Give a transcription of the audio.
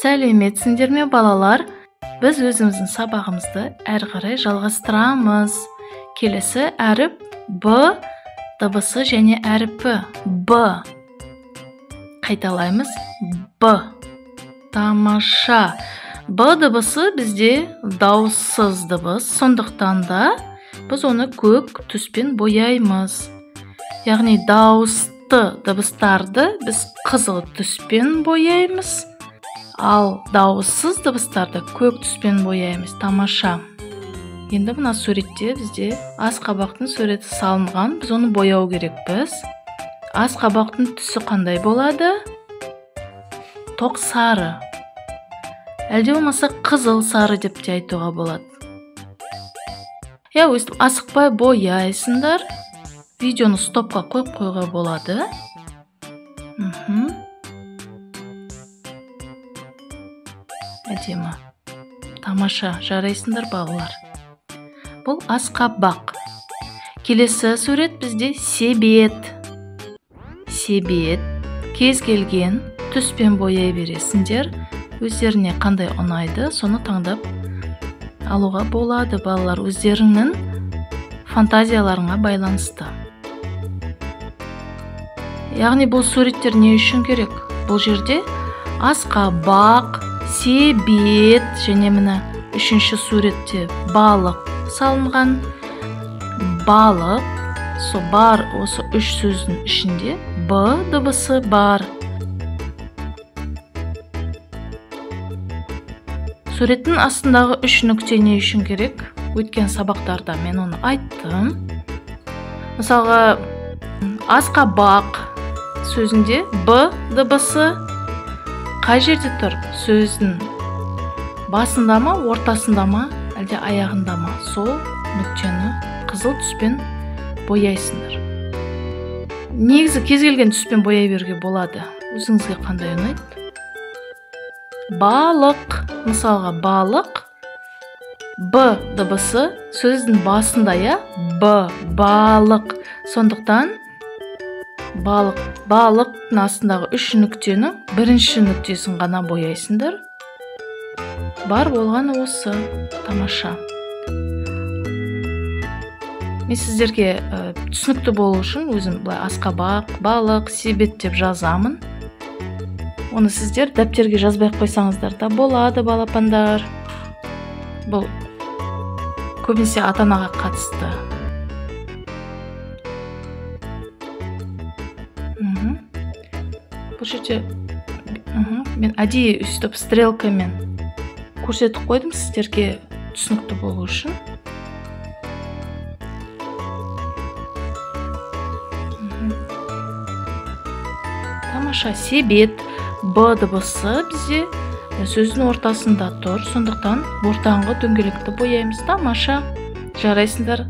Сәлеметсіңдер ме, балалар? Біз өзіміздің сабағымызды әрі қарай жалғастырамыз. Келесі әріп Б дыбысы және әрпі Б. Қайталаймыз. Б. Тамаша. Б дыбысы бізде дауыссыз дыбыс, сондықтан да біз оны көк түспен бояймыз. Яғни дауысты дыбыстарды біз қызыл түспен бояймыз, ал дауыссыз дыбыстарды көк түспен бояймыз. Тамаша. Енді мына суретте бізде асқабақтың суреті салынған, біз оны бояу керекпіз. Асқабақтың түсі қандай болады? Тоқ сары. Әлде болмаса қызыл сары деп те айтуға болады. Я өстіп асықпай бояйсыңдар. Видеоны стопқа қойып қоюға болады. Әдемі. Тамаша, жарайсыңдар, балалар. Бұл асқабақ. Келесі сурет бізде себет. Себет. Кез келген түспен бояй бересіңдер. Өздеріне қандай ұнайды, соны таңдап алуға болады, балалар, өздеріңнің фантазияларыңа байланысты. Яғни бұл суреттер не үшін керек? Бұл жерде асқабақ, себет және міне үшінші суретте балық салынған. Балық, со бар осы үш сөздің ішінде Б дыбысы бар. Суреттің астындағы үш нүкте не үшін керек? Өткен сабақтарда мен оны айттым. Мысалға, асқабақ сөзінде Б дыбысы қай жерде тұр? Сөздің басында ма, ортасында ма, әлде аяғында ма? Сол нүктені қызыл түспен бояйсыңдар. Негізі кез келген түспен бояй беруге болады. Өзіңізге қандай ұнайды? Балық, мысалға балық, Б дыбысы сөздің басында, я? Б, балық. Сондықтан балық, балықтың астындағы үш нүктенің бірінші нүктесін ғана бояйсыңдар. Бар болған осы. Тамаша. Мен сіздерге түсінікті болу үшін өзім былай асқабақ, балық, себет деп жазамын. Оны сіздер дәптерге жазбай қойсаңыздар да болады, балапандар. Бұл көбінесе ата-анаға қатысты. Бұл жерде мен әдейі өстіп стрелкамен көрсетіп қойдым сіздерге түсінікті болу үшін. Тамаша, себет. Б дыбысы бізде сөздің ортасында тұр, сондықтан ортаңғы дөңгелекті бояймыз. Тамаша, жарайсыңдар.